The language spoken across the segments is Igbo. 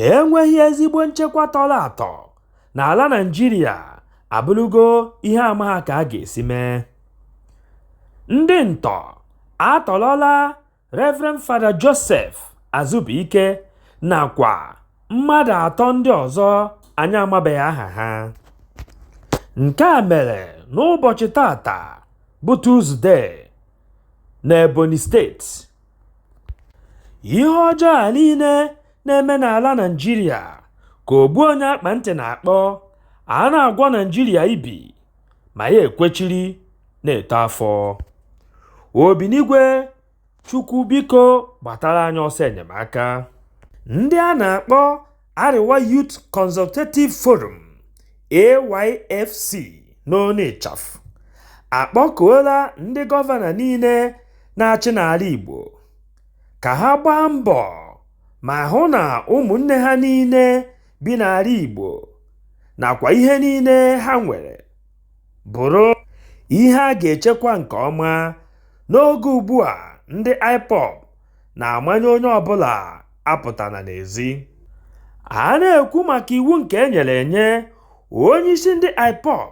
Enweghị ezigbo nchekwa tọrọ atọ n'ala Naịjirịa abụrụgo ihe amaghị ka a ga-esi mee. Ndị ntọ atọrọla Reverend Father Joseph Azubuike nakwa mmadụ atọ ndị ọzọ anyị amabeghị aha ha. Nke a mere n'ụbọchị tata bụ Tuzdee n'Ebonyi Steeti. Ihe ọjọọ a niile na-eme n'ala Naịjirịa ka ogbu onye akpa ntị na-akpọ a na-agwọ Naịjirịa ibi ma ya ekwechiri na-eto afọ. Obinigwe Chukwu biko gbatara anyị ọsọ enyemaka. Ndị a na-akpọ Arewa Youth Consultative Forum AYFC n'onu ịchafụ akpọkuola ndị gọvanọ niile na-achị n'ala Igbo ka ha gbaa mbọ ma hụ na ụmụnne ha niile bi n'ala Igbo nakwa ihe niile ha nwere bụrụ ihe a ga-echekwa nke ọma n'oge ugbu a ndị IPOB na-amanye onye ọbụla apụtana n'ezi. A na-ekwu maka iwu nke e nyere enye onyeisi ndị IPOB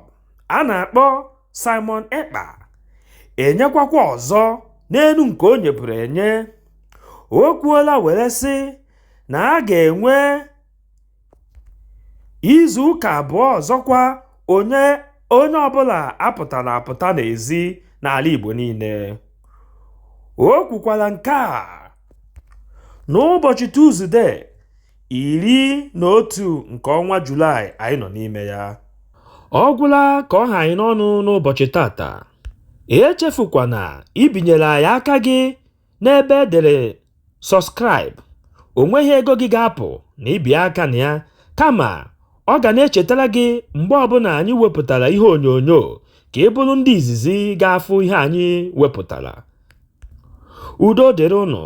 a na-akpọ Simon Ekpa enyekwakwa ọzọ n'elu nke o nyeburu enye. O kwuola were sị na a ga-enwe izu ụka abụọ ọzọkwa onye onye ọbụla apụtana apụta n'ezi n'ala Igbo niile. O kwukwara nke a n'ụbọchị Tuzdee 11 nke ọnwa Julaị anyị nọ n'ime ya. Ọ gwụla ka ọ ha anyị n'ọnụ n'ụbọchị tata. Echefukwana ibinyere anyị aka gị n'ebe e dere subscribe. O nweghị ego gị ga-apụ na ibi aka na ya, kama ọ ga na-echetara gị mgbe ọbụla anyị wepụtara ihe onyonyo ka ị bụrụ ndị izizi ga-afụ ihe anyị wepụtara. Udo dịrị ụnụ.